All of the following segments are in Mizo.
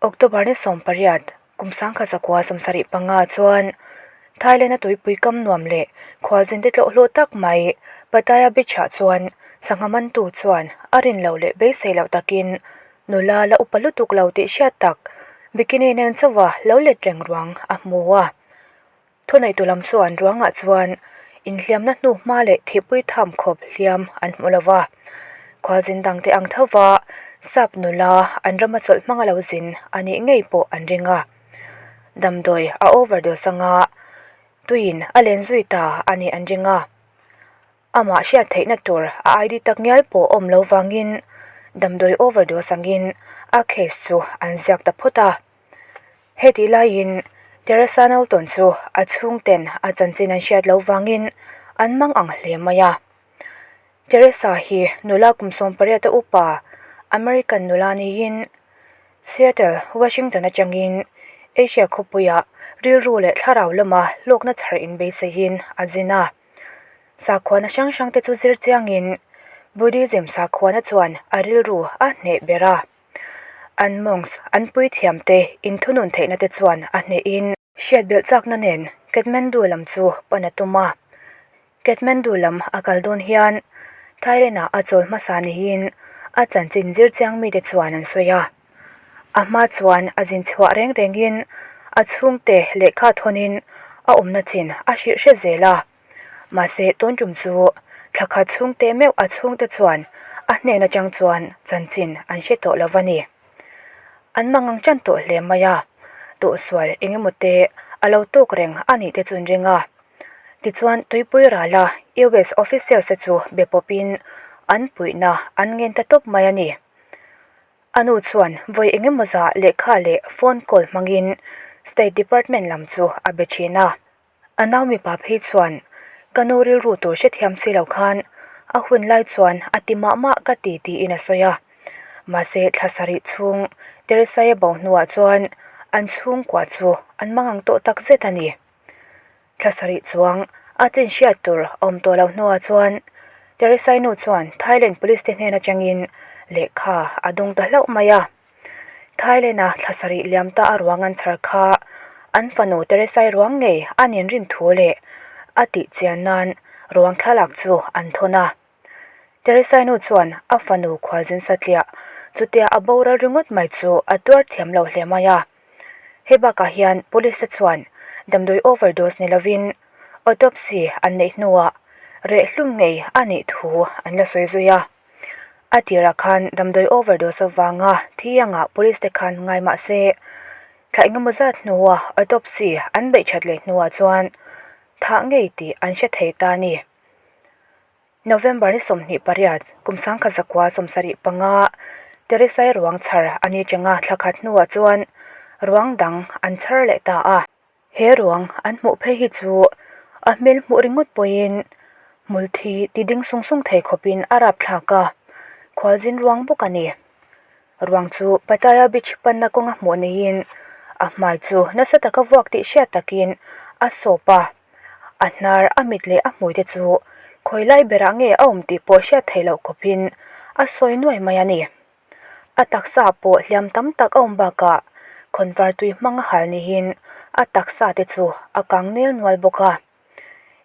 October ni 18, kum 1975 chuan Thailand-a tuipui kam nuam leh khualzin te tlawh hlawh tak mai Pattaya Beach-ah chuan sangha mantu chuan a rin loh leh beisei loh takin nula la upa lutuk lo tih hriat tak bikini nen chauha lo let reng ruang a hmu a. Thuneitu lam chuan ruangah chuan inhliamna hnu hma leh thihpui tham khawp hliam an hmu lo va. Khualzin dangte ang tho va sap nula an rama chawlh hmanga lo zin a nih ngei pawh an ring a. Damdawi a overdose anga tuiin a len zui ta a nih an ring a. Amah hriat theihna tur a ID tak ngial pawh awm lo vangin damdawi overdose angin a case chu an ziak ta phawt a. Hetih laiin Teresa Knowlton chu a chhungten a chanchin an hriat loh vangin an mang ang hle mai a. Teresa hi nula kum 18 a upa American nula niin Seattle, Washington atangin Asia khawpuiah rilru leh thlarau lama hlawkna chhar inbeiseiin a zin a. Sakhuana hrang hrang te chu zir chiangin Buddhism sakhuana chuan a rilru a hneh ber a. An monks, an puithiamte inthunun theihna te chuan a hnehin hriat belh chakna nen Kathmandu lam chu pan a tum a. Kathmandu lam a kal dawn hian Thailand-ah a chawl hmasa niin a chanchin zir chiang mite chuan an sawi a. A hma chuan a zin chhuah reng rengin a chhungte lehkha thawnin a awmna chin a hrilh hre zel a. Mahse, tun tum chu thla khat chhungte meuh a chhungte chuan a hnen atang chuan chanchin an hre tawh lo va ni. An mangang tan tawh hle mai a, tawhsual eng emaw te a lo tawk reng a nih te chu an ring a. Tichuan, tuipui rala US officials te chu be pawpin an puihna an ngen ta tawp mai a ni. A nu chuan vawi eng emaw zah lehkha leh phone call hmangin State Department lam chu a be thin a. A nau mipa phei chuan, Ka nu rilru tur hrethiam si lo khan a hun lai chuan a ti mah mah ka ti tiin a sawi a. Mahse, thla sarih chhung Teresai-a bo hnuah chuan an chhungkua chu an mangang tawh tak zet a ni. Thla sarih chuang a chin hriat tur a awm tawh lo hnuah chuan Teresai nu chuan Thailand Police te hnen atangin lehkha a dawng ta hlauh mai a. Thailand-a thla sarih liam ta a ruang an chhar kha an fanu Teresai ruang ngei an inrin thu leh a tih chian nan ruang thlalak chu an thawn a. Teresai nu chuan a fanu khualzin satliah chutia a boral ringawt mai chu a tuar thiam lo hle mai a. Hei bakah hian police te chuan damdawi overdose ni lovin autopsy an neih hnuah reh hlum ngei a nih thu an la sawi zui a. A tirah khan damdawi overdose avanga thi anga police te khan ngai mah se, thla engemaw zat hnua autopsy an beih that leh hnuah chuan thah ngei tih an hre thei ta a ni. November ni 28, kum 1975, Teresai ruang chhar a ni changa thla khat hnuah chuan ruang dang an chhar leh ta a. He ruang an hmuh phei hi chu a hmel hmuh ringawt pawhin hmul thi ti ding sung sung thei khawpin a rap thlak a, khualzin ruang bawk a ni. Ruang chu Pattaya Beach panna kawnga hmuh niin a hmai chu nasa taka vuak tih hriat takin a sawp a, a hnar a mit leh a hmui te chu khawi lai berah nge a awm tih pawh hriat theih loh khawpin a sawi nuai mai a ni. A taksa pawh hliam tam tak a awm bakah khawnvar tui hmang a hal niin a taksa te chu a kang nel nual bawk a.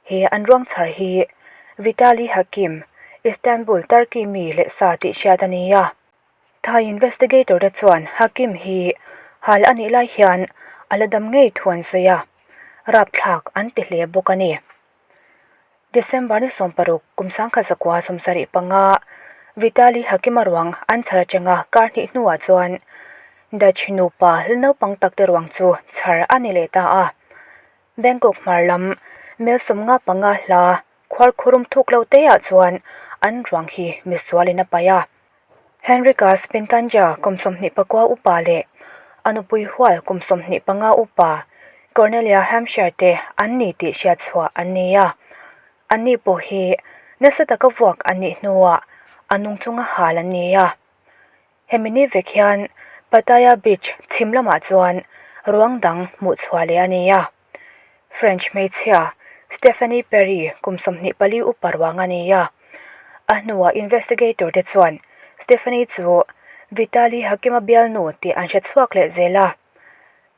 He an ruang chhar hi Vitali Hakim, Istanbul, Turkey mi leh sa tih hriat a ni a. Thai investigator te chuan Hakim hi hal a nih lai hian a la dam ngei thu an sawi a, rapthlak an ti hle bawk a ni. December ni 16, kum 1975, Vitali Hakima ruang an chhar atanga kar hnih hnuah chuan Dutch nupa hla naupang takte ruang chu chhar a ni leh ta a. Bangkok hmar lam mel 55 hla khuarkhurum thuk lo teah chuan an ruang hi misualin a paih a. Henrikas Pintanja kum 29 upa leh a nupui hual kum 25 upa Cornelia Hampshire te an ni tih hriat chhuah an ni a. Anni pawh hi nasa taka vuak an nih hnuah a nung chunga hal an ni a. Hemi ni vek hian Pattaya Beach chhim lamah chuan ruang dang hmuh chhuah leh a ni a. French hmeichhia Stephanie Perry kum 24 upa ruang a ni a. A hnuah investigator te chuan Stephanie chu Vitaly Hakima bialnu tih an hre chhuak leh zel a.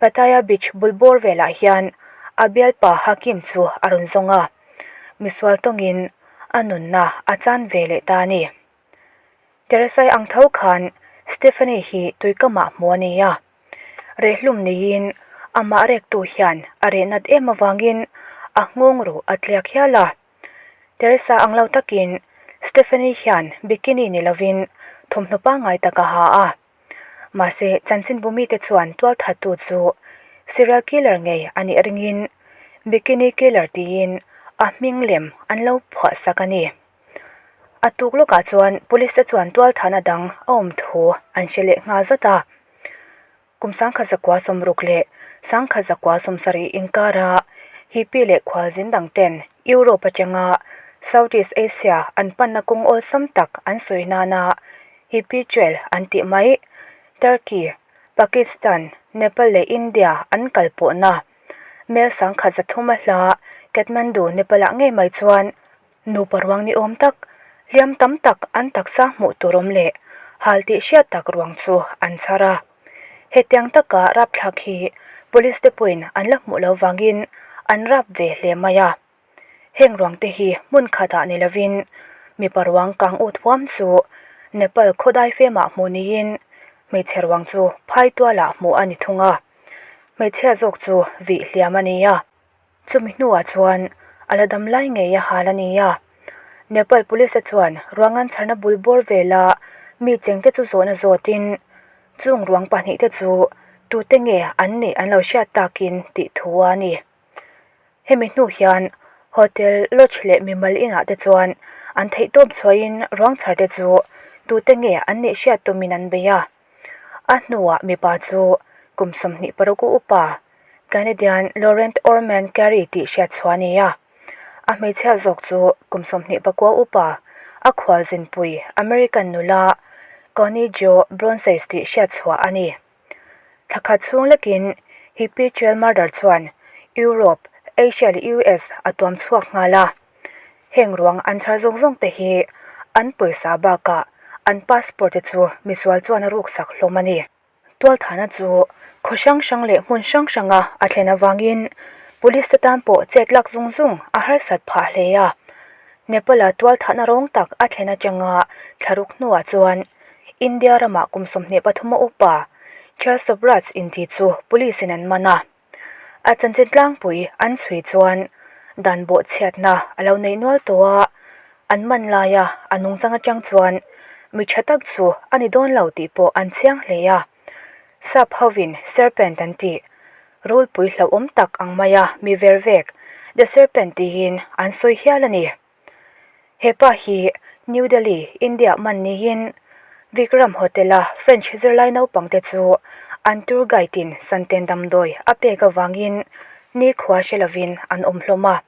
Pattaya Beach bul bawr velah hian a bialpa Hakim chu a rawn zawng a, misual tawngin a nunna a chan ve leh ta a ni. Teresai ang tho khan Stephanie hi tuikamah hmu a ni a, Rehlum neiin amah rektu hian a reh nat em avangin a nghawng ruh a tliak hial a. Teresa ang lo takin Stephanie hian bikini ni lovin thawmhnaw pangngai tak a ha a. Mahse, chanchinbu mite chuan tualthattu chu serial killer ngei a nih ringin bikini killer tiin a hming lem an lo phuahsak a ni. A tuk lawkah chuan police te chuan tualthahna dang a awm thu an hre leh nghal zat a. Kum sangkhat zakua sawmruk leh sangkhat zakua sawmsarih inkara hippie leh khualzin dang ten Europe atanga Southeast Asia an panna kawng awlsam tak an sawi nana hippie trail an tih mai Turkey, Pakistan, Nepal leh India an kal pawhna mel sangkhat zathuma hla Kathmandu, Nepal-ah ngei mai chuan Nupa ruang ni awm tak, hliam tam tak an taksa hmuh tur awm leh hal tih hriat tak ruang chu an chhar a. Hetiang taka rapthlak hi police te pawhin an la hmuh loh vangin an rap ve hle mai a. Heng ruang te hi hmun khatah ni lovin mipa ruang kang ut huam chu Nepal khawdai femah hmuh niin hmeichhe ruang chu phaitualah hmuh a ni thung a. Hmeichhia zawk chu vih hliam a ni a. Chumi hnuah chuan a la dam lai ngei a hal a ni a. Nepal Police te chuan ruangan chharna bul bawr vela mi chengte chu zawhna zawtin chung ruang pahnihte chu tute nge an nih an lo hriat takin tih thu a ni. Hemi hnu hian hotel, lodge leh mimal inah te chuan an theihtawp chhuahin ruang chharte chu tute nge an nih hriat tumin an bei a. A hnuah mipa chu kum 26 upa Canadian Laurent Orman Carey tih hriat chhuah a ni a. A hmeichhia zawk chu kum 24 upa a khualzinpui American nula Connie Jo Bronzes tih hriat chhuah a ni. Thla khat chhung lekin Hippie Trail Murder chuan Europe, Asia leh US a tuam chhuak nghal a. Heng ruang an chhar zawng zawng te hi an pawisa bakah an passport te chu misual chuan a ruksak hlawm a ni. Tualthana chu khaw hrang hrang leh hmun hrang hranga a thlen avangin police te tan pawh chet lak zung zung a harsat phah hle a. Nepal-a tualthahna rawng tak a thlen atanga thlaruk hnuah chuan India ramah kum 23 a upa Charles Sobhraj inti chu police in an man a. A chanchin tlangpui an chhui chuan dan bawhchhiatna a lo neih nual tawh a, an man laia a nungchang atang chuan mi tha tak chu a ni dawn lo tih pawh an chiang hle a. Sap hovin serpent an tih, rulpui hlauhawm tak ang maia mi ver vek, the serpent tiin an sawi hial a ni. He pa hi New Delhi, India man niin Vikram Hotel-a French zirlai naupang te chu an tour guide in santen damdawi a pek avangin nikhua hre lovin an awm hlawm a.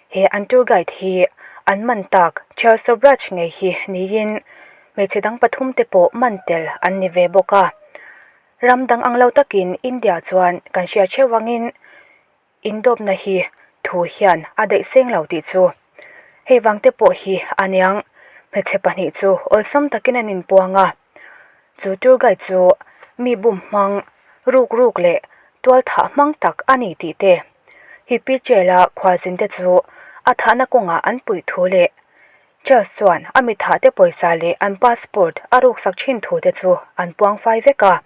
He an tour guide hi an man tak Charles Sobhraj ngei hi niin hmeichhe dang pathum te pawh man tel an ni ve bawk a. Ram dang ang lo takin India chuan kan hriat hreuh angin Indawpna hi thu hian a daih seng lo tih chu hei vang te pawh hi a niang. Hmeichhe pahnih chu awlsam takin an inpuang a, chu tour guide chu mi bum hmang ruk ruk leh tual thah hmang tak a ni tih te hippie trail-a khualzin te chu a thahna kawngah an puih thu leh Charles chuan a mi thah te pawisa leh an passport a ruksak thin thu te chu an puang fai vek a.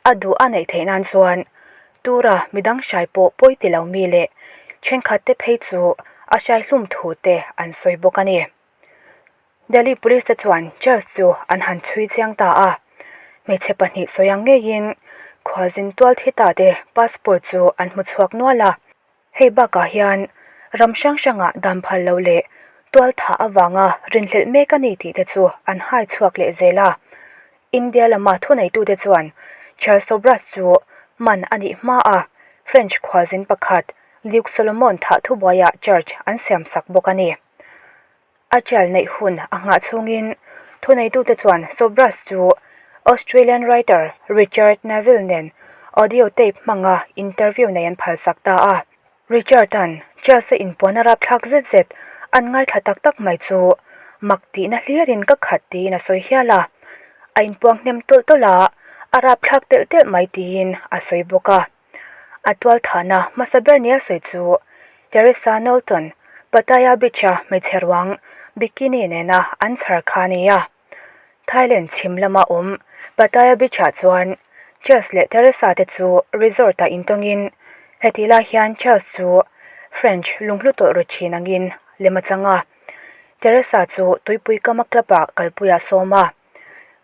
A duh a neih theih nan chuan tura midang hrai pawh pawi ti lo mi leh thenkhat te phei chu a hrai hlum thu te an sawi bawk a ni. Delhi Police te chuan Charles chu an han chhui chiang ta a. Hmeichhe pahnih sawi ang ngeiin khualzin tual thi ta te passport chu an hmu chhuak nual a. Hei bakah hian ram hrang hrangah dan phal lo leh tual thah avanga rinhlelh mek a ni tih te chu an hai chhuak leh zel a. India lama thuneitute chuan Charles Sobhraj chu man a nih hma a, French khualzin pakhat Luc Solomon thah thubuaiah charge an siamsak bawk a ni. A trial neih hun a nghah chhungin thuneitute chuan Sobhraj chu Australian writer Richard Neville nen audio tape hmanga interview nei an phalsak ta a. Richard-a'n Charles-a inpuan a rapthlak zet zet an ngaithla tak tak mai chu mak tihna hlirin ka khat tiin a sawi hial a. A inpuang hnem tawlh tawlh a, a rapthlak telh telh mai tiin a sawi bawk a. A tualthahna hmasa ber nia sawi chu Teresa Knowlton, Pattaya Beach-a hmeichhe ruang bikini nena an chhar kha a ni a. Thailand chhim lama awm Pattaya Beach-ah chuan Charles leh Teresa te chu resort-ah intawngin hetih lai hian Charles chu French lunghlu tawlh ru thin angin lem a chang a. Teresa chu tuipui kama club-ah kalpui a sawm a.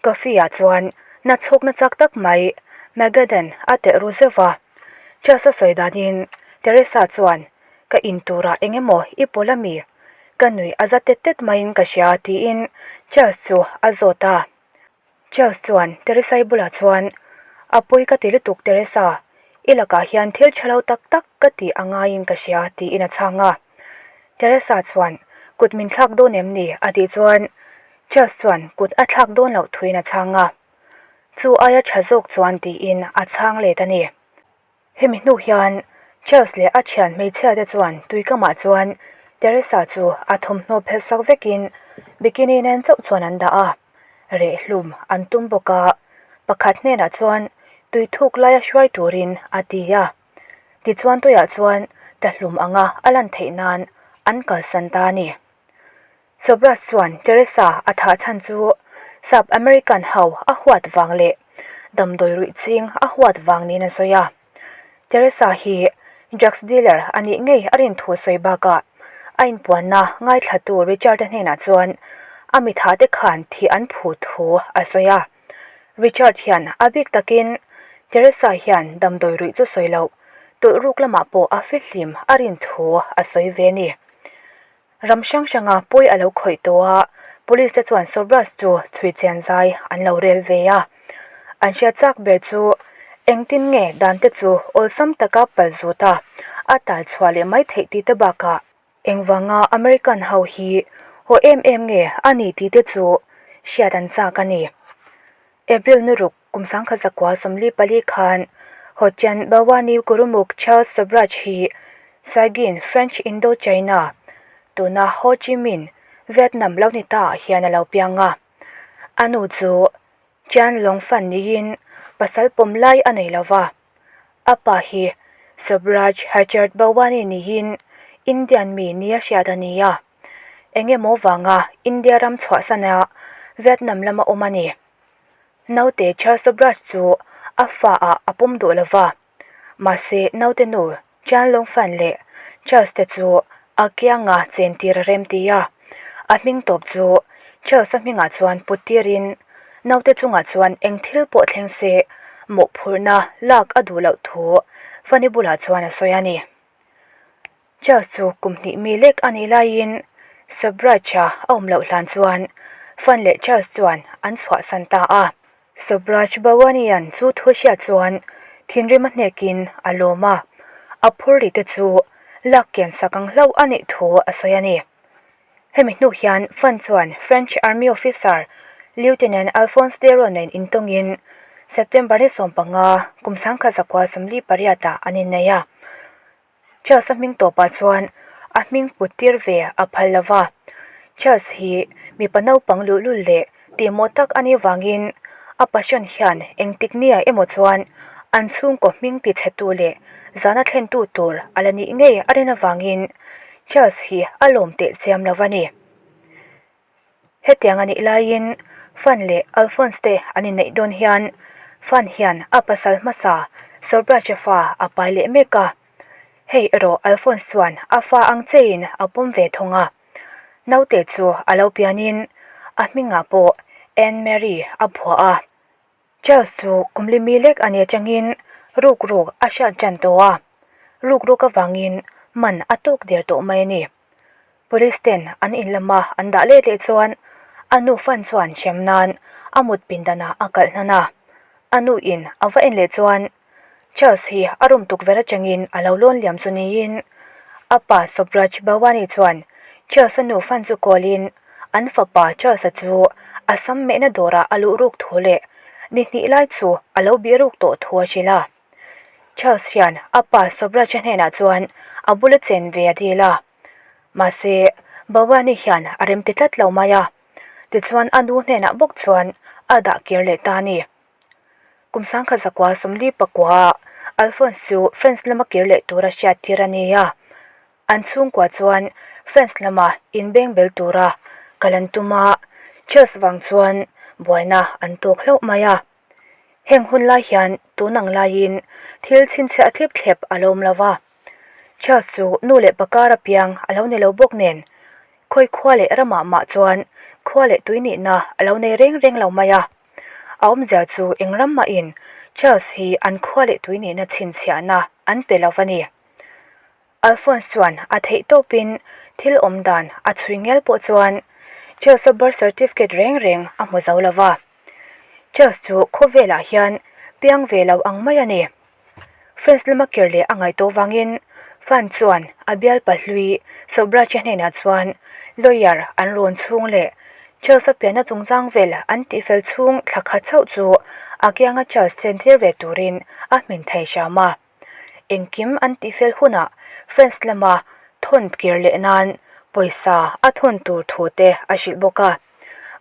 Coffee-ah chuan na chhawkna chak tak mai Magadan a telh ru zeuh va. Charles a sawi danin Teresa chuan Ka in turah eng emaw i pawl a mi? Ka nuih a za tet tet maiin ka hria tiin Charles chu a zawt a. Charles chuan Teresa-i bulah chuan, A pawi ka ti lutuk Teresa, i lakah hian thil tha lo tak tak ka tih a ngaiin ka hria tiin a chhang a. Teresa chuan, Kut min thlak dawn em ni? a tih chuan Charles chuan kut a thlak dawn loh thuin a chhang a. Chu aia tha zawk chuan tiin a chhang let a ni. Hemi hnu hian Charles leh a thian hmeichhia te chuan tuikamah chuan Teresa chu a thawmhnaw phelh sak vekin bikini nen chauh chuan an dah a, reh hlum an tum bawk a, pakhat hnenah chuan tui thuk laia hruai turin a ti a. Tichuan tuiah chuan tla hlum anga a lan theih nan an kalsan ta a ni. Sobhraj chuan Teresa a thah chhan chu Sap American ho a huat vang leh damdawi ruih ching a huat vang niin a sawi a. Teresa hi drugs dealer a nih ngei a rin thu a sawi bakah a inpuanna ngaithlatu Richard-a hnenah chuan a mitha te khan thih an phu thu a sawi a. Richard hian a bik takin Teresa hian damdawi ruih chu sawi loh tawlh ruk lamah pawh a fihlim a rin thu a sawi ve a ni. Ram hrang hranga pawi a lo khawih tawh a, police te chuan Sobhraj chu chhui chian zai an lo rel ve a. An hriat chak ber chu engtin nge dan te chu awlsam taka pal zut a, a tal chhuah leh mai theih tih te bakah engvanga American ho hi haw em em nge a ni tih te chu hriat an chak a ni. April nuruk Kum sangkhat zakua 44 khan Hochen Bawani Gurumukh Charles Sobhraj hi Saigin French Indochina, tuna Ho Chi Minh, Vietnam lo ni ta ah hian a lo piang a. A nu chu Chian Long Fan niin pasal pawm lai a nei lo va. A pa hi Sobhraj Hachard Bawani niin Indian mi nia hriat a ni a. Eng emaw vanga India ram chhuahsana Vietnam lama awm a ni. Naute Charles Sobhraj chu a fa ah a pawm duh lo va, mahse naute nu Chan Long Fan leh Charles te chu a kianga chen tir a rem ti a. A hming tawp chu Charles a hmingah chuan put tirin naute chungah chuan eng thil pawh thleng se mawhphurhna lak a duh loh thu Funny bulah chuan a sawi a ni. Charles chu kum hnih mi lek a nih laiin Sobhraj-a a awm loh hlan chuan Fan leh Charles chuan an chhuahsan ta a. Sobhraj Bawanian chu thu hriat chuan thinrim a hnekin a lawm a, a phur ri te chu lak kian sak ang hlauh a nih thu a sawi a ni. Hemi hnu hian Fan chuan French Army officer Lieutenant Alphonse Dero nen intawngin September ni 15 kum 1948 ah an innei a. Charles a hming tawpah chuan a hming put tir ve a phal lo va, Charles hi mipa naupang luhlul leh tihmawh tak a nih vangin a passion hian engtik nia emaw chuan an chhungkaw hming tichhetu leh zana thlentu tur a la nih ngei a rin avangin Charles hi a lawm teh chiam lo va ni. Hetiang a nih laiin Fan leh Alphonse te an inneih dawn hian Fan hian a pasal hmasa Sobhraj-a fa a pai leh mek a. Hei erawh Alphonse chuan a fa ang cheiin a pawm ve thung a. Naute chu a lo pianin a hmingah pawh Anne Marie a phuah a. Charles chu kum li mi lek a ni atangin ruk ruk a hriat tan tawh a, ruk ruk avangin man a tawk der tawh mai a ni. Police ten an in lama an dah let leh chuan a nu fan chuan hrem nan a mut pindanah a kalh hnan a, a nu in a va en leh chuan Charles hi a room tukverh atangin a lo lawn liam chu niin a pa Sobhraj Bawani chuan Charles-a nu fan chu kawlin an fapa Charles-a chu a sam mehna dawrah a luh ruk thu leh ni hnih lai chu a lo bih ruk tawh thu a hrilh a. Charles hian a pa Sobhraj-a hnenah chuan a bula chen ve a dil a, mahse Bawani hian a remti tlat lo mai a. Tichuan a nu hnenah bawk chuan a dah kir leh ta a ni. Kum sangkhat zakua 49 ah Alphonse chu France lama kir leh tura hriat tir a ni a. An chhungkua chuan France lama inbeng bel tura kal an tum a, Charles vang chuan buaina an tawk hlauh mai a. Heng hun lai hian tun ang laiin thil chhinchhiah thlip thlep a lo awm lo va. Charles chu nu leh pa kar apiang a lo ni lo bawk nen, khawi khua leh ramah mah chuan khua leh tui nihna a lo nei reng reng lo mai a. A awmzia chu eng ram mahin Charles hi an khua leh tui nihna chhinchhiahna an pe lo va ni. Alphonse chuan a theih tawpin thil awm dan a chhui ngial pawh chuan Charles-a birth certificate reng reng a hmu zo lo va. Charles chu khawvelah hian piang ve lo ang mai a ni. France lama kir leh a ngaih tawh vangin Fan chuan a bialpa hlui Sobhraj-a hnenah chuan lawyer an rawn chhung leh Charles-a pianna chungchang vel an tihfel chhung thla khat chauh chu a kianga Charles chentir ve turin a hmin thei hram a. Engkim an tihfel hunah France lama thawn kir leh nan pawisa a thawn tur thu te a hrilh bawk a.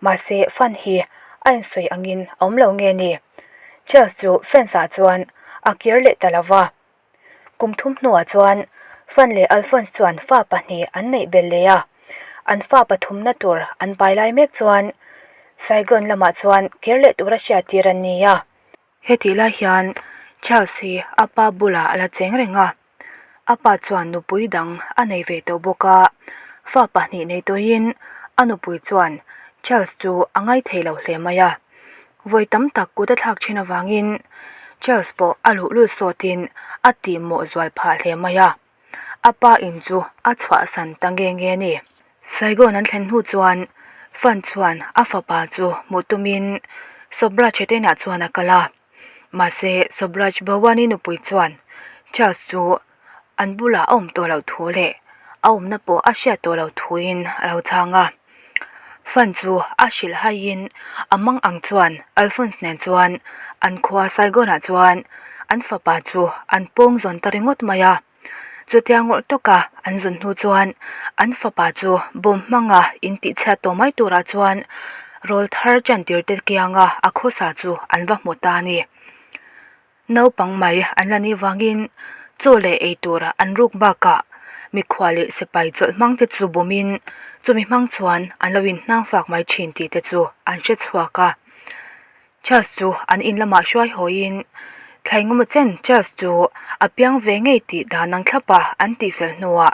Mahse Fan hi a insawi angin a awm lo nge ni? Charles chu France ah chuan a kir leh ta lo va. Kum thum hnuah chuan Fan leh Alphonse chuan fa pahnih an neih belh leh a. An fa pathumna tur an pai lai mek chuan Saigon lamah chuan kir leh tura hriattir an ni a. Hetih lai hian Charles hi a pa bulah a la cheng reng a, a pa chuan nupui dang a nei ve tawh bawk a, fa pahnih nei tawhin a nupui chuan Charles chu a ngaithei lo hle mai a, vawi tam tak kut a thlak thin avangin Charles pawh a luhlul sawtin a tihmawh zual phah hle mai a. A pa in chu a chhuahsan ta nge nge a ni. Saigon an thlen hnu chuan Fan chuan a fapa chu hmuh tumin Sobraj hnenah chuan a kal a. Mahse Sobraj Bhawani nupui chuan Charles chu an bulah a awm tawh loh thu leh a awmna pawh a hriat tawh loh thuin a lo chhang a. Fan chu a hrilh haiin a mang ang chuan Alphonse nen chuan an khua Saigon ah chuan an fapa chu an pawng zawn ta ringawt mai a. Chutia ngawrh tawka an zawn hnu chuan an fapa chu bawm hmanga in tih chhiat tawh mai turah chuan rawl thar chantir te kianga a khawsa chu an va hmu ta a ni. Naupang mai an la nih vangin chaw leh ei tur an ruk bakah mikhual leh sipai chawlh hmang te chu bawmin chumi hmang chuan an lo inhnang fak mai thin tih te chu an hre chhuak a. Charles chu an in lamah hruai hawiin thlai ngawma chen Charles chu a piang ve ngei tih dan ang thlapa an tihfel hnuah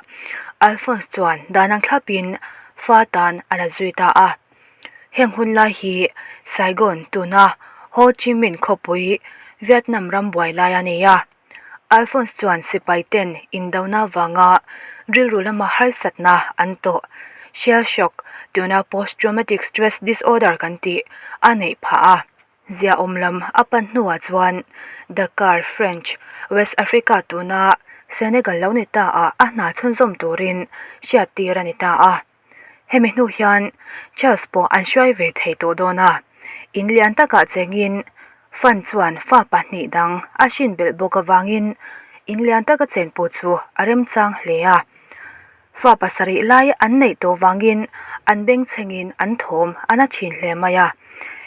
Alphonse chuan dan ang thlapin fa tan a la zui ta a. Heng hun lai hi Saigon tuna Ho Chi Minh khawpui Vietnam ram buai lai a ni a. Alphonse chuan sipai ten indona vanga rilru lama harsatna an tawh, shell shock tuna post traumatic stress disorder kan tih a neih phah a. Ziaawm lam a pan hnuah chuan Dakar, French, West Africa tuna Senegal lo ni ta ah a hna chhunzawm turin hriattir a ni ta a. Hemi hnu hian Charles pawh an hruai ve thei tawh dawn a, in lian takah chengin Fan chuan fa pahnih dang a hrin belh bawk avangin in lian taka chen pawh chu a remchang hle a. Fa pasarih lai an neih tawh vangin an bengchhengin an thawm a na thin hle mai a.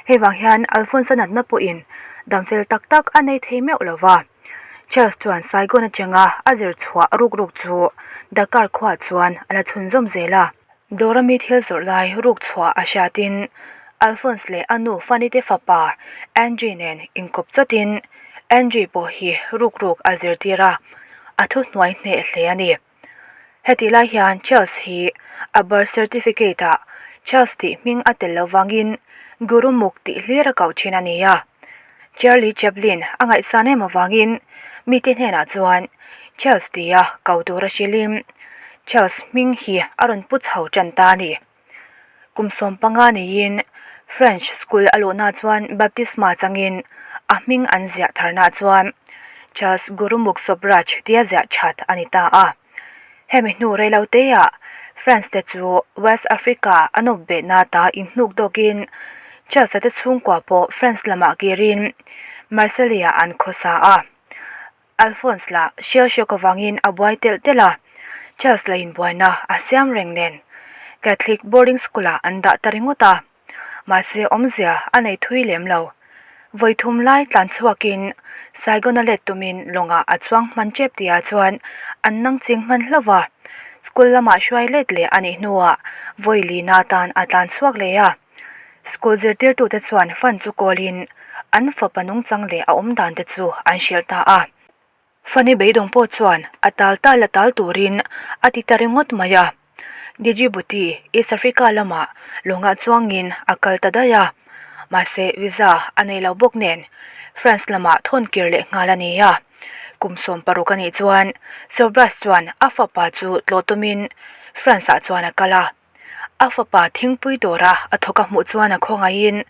Hei vang hian Alphonse-a natna pawhin damfel tak tak a nei thei meuh lo va. Charles chuan Saigon atanga a zir chhuah ruk ruk chu Dakar khuaah chuan a la chhunzawm zel a. Dawra mi thil zawrh lai ruk chhuah a hriatin Alphonse leh a nu Fanny-te fapa Andrew nen inkawp chawtin Andrew pawh hi ruk ruk a zirtir a, a thuhnuai hneh hle a ni. Hetih lai hian Charles hi a birth certificate ah Charles tih hming a tel lo vangin Gurumukh tih hlir a koh thin a ni a. Charlie Chaplin a ngaihsan em avangin mite hnenah chuan Charles tia ko tur a hrilhin Charles hming hi a rawn pu chho tan ta a ni. Kum 15 neiin French school a luhna chuan baptisma changin a hming an ziah tharna chuan Charles Gurumukh Sobhraj tia ziah that a ni ta a. Hemi hnu reilo teah France te chu West Africa an awp behna ta inhnuk dawkin Charles-a te chhungkua pawh France lamah kirin Marseille-ah an khawsa a. Alphonse lah shell shock avangin a buai telh telh a, Charles lah inbuaina a siam reng nen Catholic boarding school ah an dah ta ringawt a. Mahse awmzia a nei thui lem lo. Vawi thum lai tlan chhuakin Saigon-a let tumin lawngah a chuang hman tep tihah chuan an nang ching hman hlauh va. School lamah hruai let leh a nih hnuah vawi lina tan a tlan chhuak leh a. School zirtirtute chuan fund chu kawlin an fapa nungchang leh a awm dan te chu an hrilh ta a. Funny beidawng pawh chuan a tal tal a tal turin a ti ta ringawt mai a. Djibouti, East Africa lamah lawngah chuangin a kal ta daih a. Mahse visa a nei lo bawk nen France lamah thawn kir leh nghal a ni a. Kum 60 a nih chuan Sobhraj chuan a fapa chu tlawh tumin France ah chuan a kal a. A fapa thingpui dawra a thawk a hmuh chuan a khawngaihin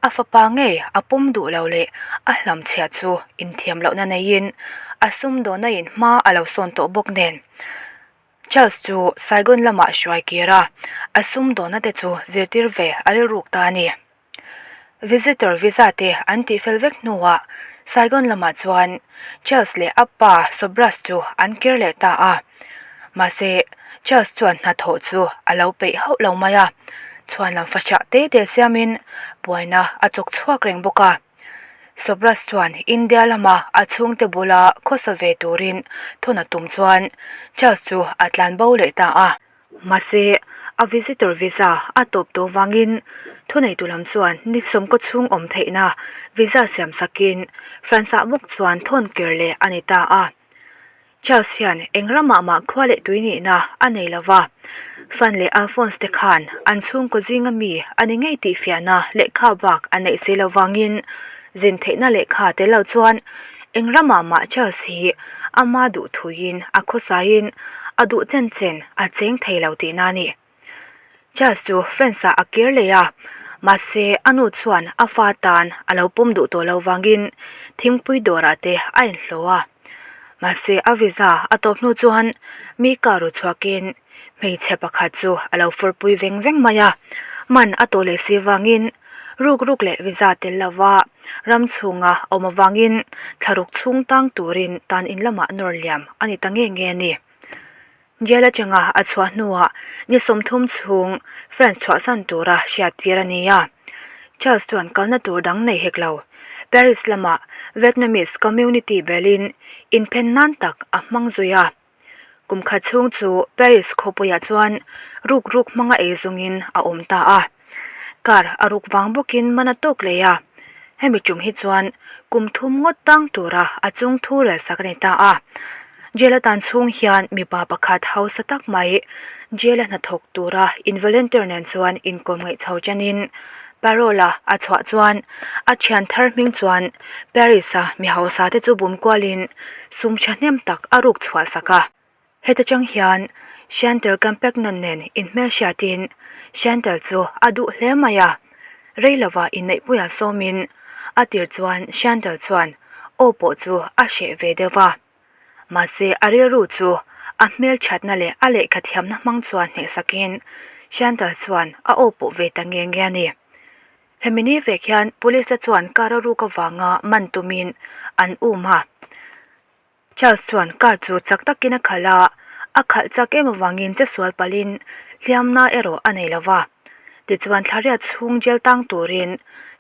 a fapa ngei a pawm duh lo leh a hlamchhiah chu inthiam lohna neiin a sumdawna in hma a lo sawn tawh bawk nen. Charles chu Saigon lamah hruai kir a, a sumdawna te chu zirtir ve a rilruk ta a ni. Visitor visa te an tih fel vek hnuah Saigon lamah chuan Charles leh a pa Sobhraj chu an kir leh ta a. Mahse, Charles chuan hnathawh chu a lo peih hauh lo mai a, chhuan lam fahrah te te siamin buaina a chawk chhuak reng bawk a. Sobhraj chuan India lama a chhungte bula khawsa ve turin thawn a tum chuan Charles chu a tlanbo leh ta a. Mahse, a visitor visa a tawp tawh vangin thuneitu lam chuan ni sawmkaw chhung awm theihna visa siam sakin France-ah bawk chuan thawn kir leh a ni ta a. Charles hian eng ramah mah khua leh tui nihna a nei lo va, Fan leh Alphonse te khan an chhungkaw zinga mi a ni ngei tih fiahna lehkha bak a neih si lo vangin zin theihna lehkha tel lo chuan eng ramah mah Charles hi ama duh thuiin a khawsaiin a duh chen chen a cheng thei lo tihna a ni. Charles chu France-ah a kir leh a, mahse a nu chuan a fa tan a lo pawm duh tawh lo vangin thingpui dawrah te a inhlawh a. Mahse a visa a tawp hnu chuan mi car ru chhuakin hmeichhe pakhat chu a lo furpui veng veng mai a, man a tawh leh si vangin ruk ruk leh visa tel lova ram chhunga awm avangin thlaruk chhung tang turin tan in lamah nawr liam a ni ta nge nge a ni. Jail atanga a chhuah hnuah ni 30 chhung France chhuahsan tura hriattir a ni a. Charles chuan kalna tur dang nei hek lo. Paris lamah Vietnamese community belin inphen nan tak a hmang zui a. Kum khat chhung chu Paris khawpuiah chuan ruk ruk hmanga ei zawngin a awm ta a. Car a ruk vang bawkin man a tawk leh a. Hemi tum hi chuan kum thum ngawt tang tura a chung thu rel sak a ni ta a. Jail a tan chhung hian mipa pakhat hausa tak mai jail a hnathawk tura in volunteer nen chuan inkawm ngaih chho chanin parole a a chhuah chuan a thian thar hming chuan Paris a mi hausa te chu bum kualin sum thahnem tak a ruk chhuah sak a. Heta chang hian Chantel Campagnon nen inhmelhriatin Chantel chu a duh hle mai a, rei lova inneihpuia sawmin a tir chuan Chantel chuan aw pawh chu a hreh ve deuh va. Mahse a rilru chu a hmelthatna leh a lehkha thiamna hmang chuan hnehsakin Chantel chuan a aw pawh ve ta nge nge a ni. Hemi ni vek hian police te chuan car a ruk avanga man tumin an um a. Charles chuan car chu chak takin a khalh a, a khalh chak em avangin che sual palhin hliamna erawh a nei lo va. Tichuan thlariat chhung jail tang turin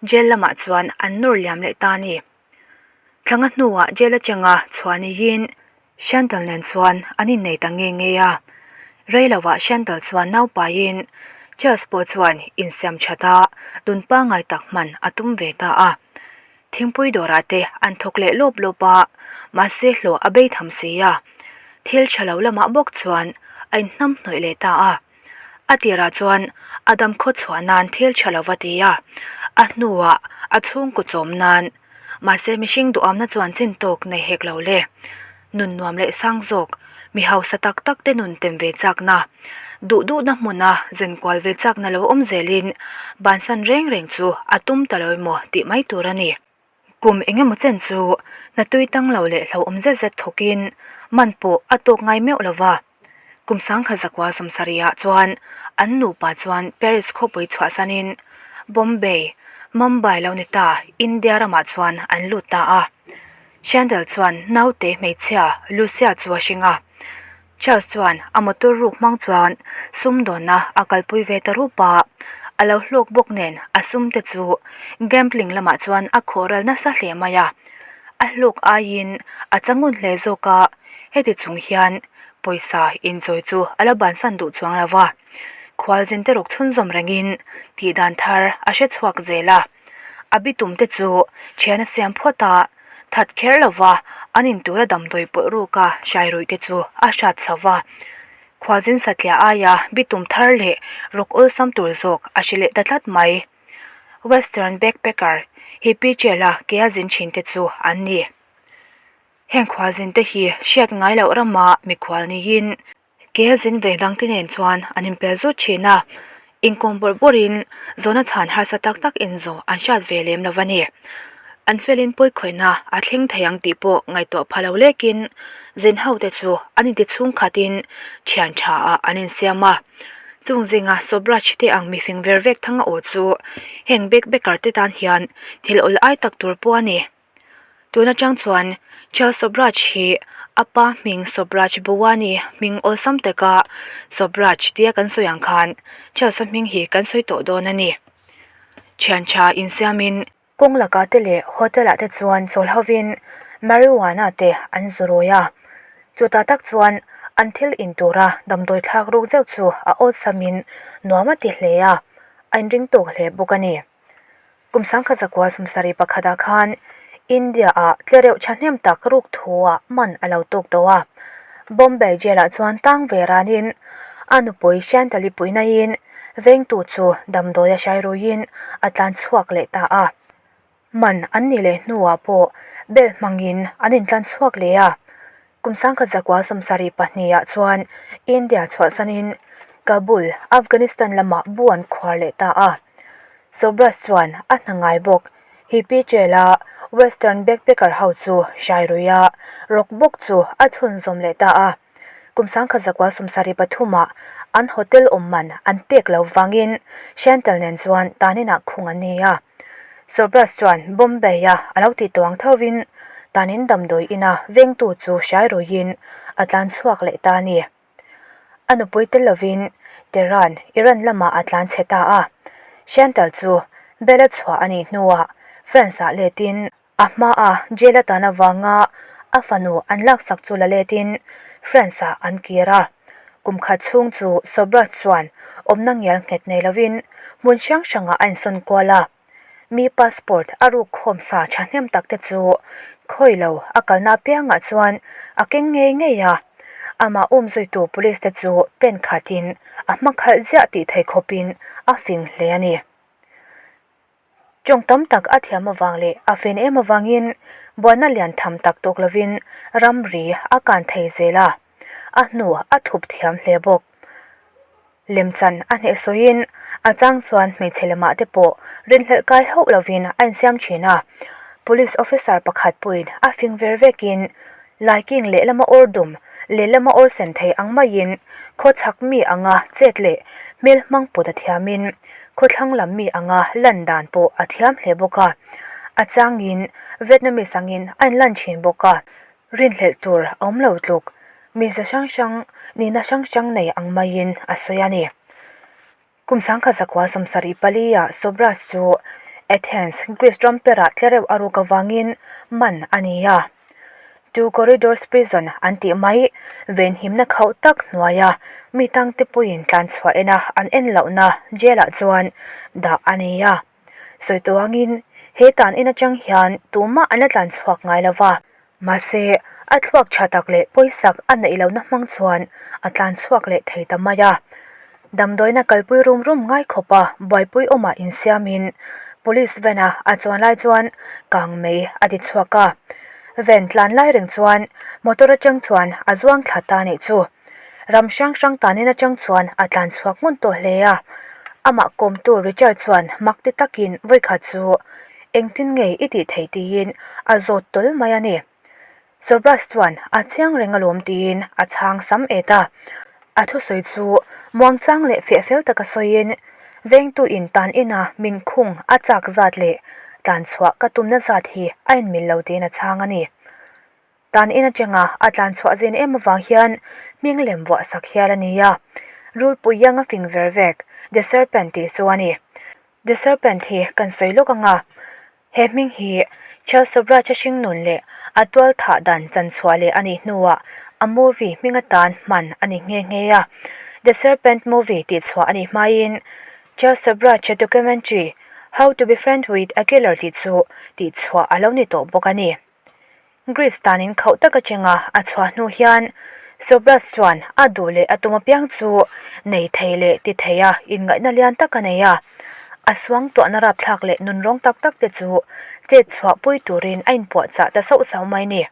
jail lamah chuan an nawr liam leh ta a ni. Thlanga hnuah jail atanga chhuah niin Chantal nen chuan an innei ta nge nge a. Rei lovah Chantal chuan naupaiin Charles pawh chuan insiam that a dun pangngai tak hman a tum ve ta a. Thingpui dawrah te an thawk leh lawp lawp a, mahse hlawh a bei tham si a. Thil tha lo lamah bawk chuan a inhnamhnawih leh ta a. A tirah chuan a dam khaw chhuah nan thil tha lo va ti a, a hnuah a chhungkaw chawm nan. Mahse mihring duhamna chuan chin tawk nei hek lo le. Nun nuam leh sang zawk, mi hausa tak tak te nun tem ve chakna, duh duhna hmuna zen kual ve chakna lo awm zelin bansan reng reng chu a tum ta lo emaw tih mai tur a ni. Kum eng emaw chen chu hna tui tang lo leh hlauhawm zet zet thawkin man pawh a tawk ngai meuh lo va. Kum sangkhat zakua sawmsarihah chuan an nupa chuan Paris khawpui chhuahsanin Bombay, Mumbai lo ni ta India ramah chuan an lut ta a. Chandel chuan naute hmeichhia Lucia chu a hring a. Charles chuan a motor ruk hmang chuan sumdawnna a kalpui ve ta rup a. A lo hlawk bawk nen a sum te chu gambling lamah chuan a khawhral nasa hle mai a. A hlawk aiin a changun hle zawk a, heti chung hian pawisa inchawi chu a la bansan duh chuang lo va. Khualzin te ruk chhunzawm rengin tih dan thar a hre chhuak zel a. A bitum te chu thian a siam phawt a, that kher lo va, an intura damdawi pawlh ruka hrai ruih te chu a hrat chho va. Khualzin satliah aia bitum thar leh rawk awlsam tur zawk a hre leh ta tlat mai. Western backpacker hippie trail-a ke a zin thin te chu an ni. Heng khualzin te hi hriat ngai loh rama mikhual niin ke a zin ve dang te nen chuan an inpel zut thin a, inkawm bawrh bawrhin zawhna chhan harsa tak tak inzawh an hriat ve lem lo a ni. An felin pawikhawihna a thleng thei ang tih pawh ngaihtuah pha lo lekin zin ho te chu an inti chhungkhatin thian tha ah an insiam a. Chung zinga Sobraj te ang mifing ver vek thanga aw chu heng backpacker te tan hian thil awl ai tak tur pawh a ni. Tun atang chuan Charles Sobraj hi a pa hming Sobraj Bhawani hming awlsam taka Sobraj tia kan sawi ang khan Charles-a hming hi kan sawi tawh dawn a ni. Thian tha insiamin. Kawng lakah te leh hotel ah te chuan chawl hovin marijuana te an zu rawi a, chutah tak chuan an thil in tura damdawi thlak ruk zeuh chu a awlsamin nuam a ti hle a, a inring tawk hle bawk a ni. Kum sangkhat zakua sawmsarih pakhatah khan India ah tlereuh thahnem tak ruk thu ah man a lo tawk tawh a, Bombay jail ah chuan tang ve ranin a nupui Shantali puihnain Vengtu chu damdawi a hrai ruiin a tlan chhuak leh ta a. Man an nih leh hnuah pawh bel hmangin an intlan chhuak leh a. Kum sangkhat zakua sawmsarih pahniha chuan India chhuahsanin Kabul, Afghanistan lamah bu an khuar leh ta a. Sobhraj chuan a hna ngai bawk. Hippie Trail-a Western backpacker ho chu hrai ruia rawk bawk chu a chhunzawm leh ta a. Kum sangkhat zakua sawmsarih pathumah an hotel awm man an pek lo vangin Shantel nen chuan taninah khung an ni a. Sobhraj chuan Bombay-a a lo tih tawh ang thovin tanin damdawi ina vengtu chu hrai ruiin a tlan chhuak leh ta a ni. A nupui tel lovin Tehran, Iran lamah a tlan chhe ta a. Shantel chu bel a chhuah a nih hnuah France-ah letin A hmaa jail a tan avanga a fanu an laksak chu la letin France-ah an kir a. Kum khat chhung chu Sobhraj chuan awmna ngial nghet nei lovin hmun hrang hrangah a insawn kual a. Mi passport a ruk khawm sa thahnem tak te chu khawi lo a kalna apiangah chuan a keng ngei ngei a. Amah umzuitu police te chu pen khatin a hma khalh ziah tih thei khawpin a fing hle a ni. Tawng tam tak a thiam avang leh a fen em avangin buaina lian tham tak tawk lovin ramri a kan thei zel a, a hnu a thup thiam hle bawk. Lemchan a hneh sawiin a chang chuan hmeichhe lamah te pawh rinhlelh kai hauh lovin a insiam thin a, police officer pakhat pawhin a fing ver vekin Laiking lehlama awr dum, lehlama awr sen thei ang maiin khawchhak mi anga chet leh hmel hmang put a thiamin khawthlang lam mi anga lan dan pawh a thiam hle bawk a. A changin Vietnamese angin a inlan thin bawk a, rinhlelh tur a awm lo tluk, mize hrang hrang, nihna hrang hrang nei ang maiin a sawi a ni. Kum sangkhat zakua sawmsarih pali-ah Sobhraj chu Athens, Greece ram perah tlereuh a ruk avangin man a ni a. Two Corridors Prison an tih mai venhimna khauh tak hnuaia mi tangte pawhin tlanchhuah ena an en lohna jail-ah chuan dah a ni a. Sawi tawh angin he tan en atang hian tumah an la tlanchhuak ngai lo va. Mahse, a thluak tha tak leh pawisak a neih lohna hmang chuan a tlan chhuak leh thei ta mai a. Damdawiina kalpui rum rum ngai khawpa buaipui awmah insiamin Police van-a a chuan lai chuan kang mei a ti chhuak a. Van tlan lai reng chuan motor atang chuan a zuang thla ta nih chu. Ram hrang hrang tanin atang chuan a tlan chhuak ngun tawh hle a. Amah kawmtu Richard chuan mak ti takin vawikhat chu Engtin nge i tih theih tiin a zawt tawl mai a ni. Sobhraj chuan a chiang reng alawm tiin a chhang sam et a. A thusawi chu muangchang leh fiah fel taka sawiin vengtu in tan ina min khung a chak zat leh tlan chhuah ka tumna zat hi a inmil lo tiin a chhang a ni. Tan in atanga a tlan chhuah zin em avang hian hming lem vuah sak hial a ni a. Rulpui ianga fing ver vek, The Serpent tih chu a ni. The Serpent hi kan sawi lawk ang a, he hming hi Charles Sobhraj a hringnun leh a tual thah dan chan chhuah leh a nih hnuah a movie hming atan hman a ni nghe nghe a. The Serpent movie tih chhuah a nih hmaiin Charles Sobhraj a documentary How to Befriend with a Killer tih chu tih chhuah a lo ni tawh bawk a ni. Greece tanin khauh tak atanga a chhuah hnu hian Sobhraj chuan a duh leh a tum apiang chu nei thei leh ti thei a inngaihna lian tak a nei a. A suang tuahna rapthlak leh nunrawng tak tak te chu chet chhuah pui turin a inpuahchah ta sauh sauh mai ni.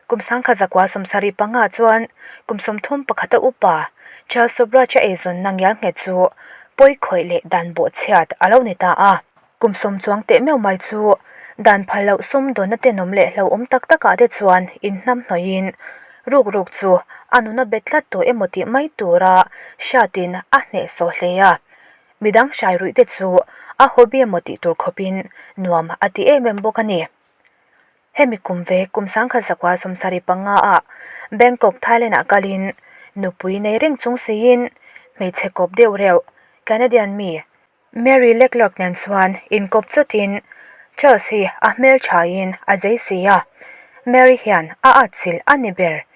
Kum sangkha zakua 75 chuan kum 31 a upa Charles Sobhraj a eizawnna ngial nghet chu pawi khawih leh dan bawhchhiat a lo ni ta a. Kum sawm chuang teh meuh mai chu dan phal loh sum dawnna tenawm leh hlauhawm tak takah te chuan inhnam hnawhin ruk ruk chu a nuna bet tlat tawh emaw tih mai tura hriatin a hnehsawh hle a. Midang hrai ruih te chu a hobby emaw tih tur khawpin nuam a ti em em bawk a ni. Hemi kum ve kum 1975 ah Bangkok, Thailand ah kalin nupui nei reng chung siin hmeichhe kawp deuh reuh Canadian mi Mary Leclerc nen chuan inkawp chawtin Charles hi a hmelthain a zei si a, Mary hian a atchilh a ni ber.